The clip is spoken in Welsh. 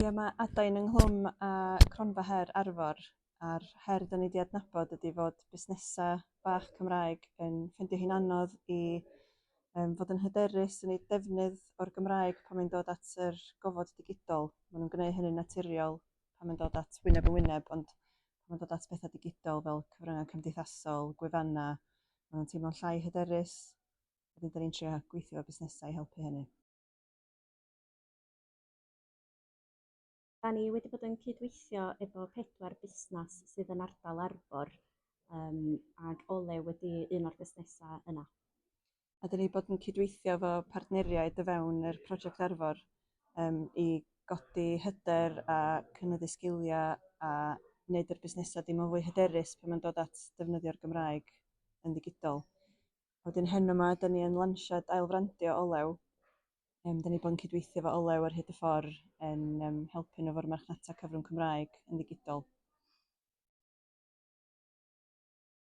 Ie, mae Adain ynghlwm â Cronfa Her Arfor, a'r her 'dan ni 'di adnabod ydy fod busnesau bach Cymraeg yn ffeindio hi'n anodd i yym fod yn hyderus yn eu defnydd o'r Gymraeg pan mae'n dod at yr gofod digidol. Maen nhw'n gwneud hynny'n naturiol pan mae'n dod at wyneb yn wyneb, ond pan mae'n dod at bethau digidol fel cyfryngau cymdeithasol, gwefannau, maen nhw'n teimlo'n llai hyderus. Wedyn dan ni'n trio gweithio efo busnesau i helpu hynny. Da ni wedi bod yn cydweithio efo pedwar busnes sydd yn ardal Arfor, yym ag Olew ydi un o'r busnesau yna. A 'dan ni 'di bod yn cydweithio efo partneriaid o fewn yr prosiect Arfor yym i godi hyder a cynyddu sgiliau a wneud yr busnesau deimlo'n fwy hyderus pan mae'n dod at defnyddio'r Gymraeg yn ddigidol. Wedyn heno 'ma 'dan ni yn lansiad ailfrandio Olew. Yym dan ni 'di bod yn cydweithio efo Olew ar hyd y ffordd yn yym helpu nhw efo'r marchnata cyfrwng Cymraeg yn ddigidol.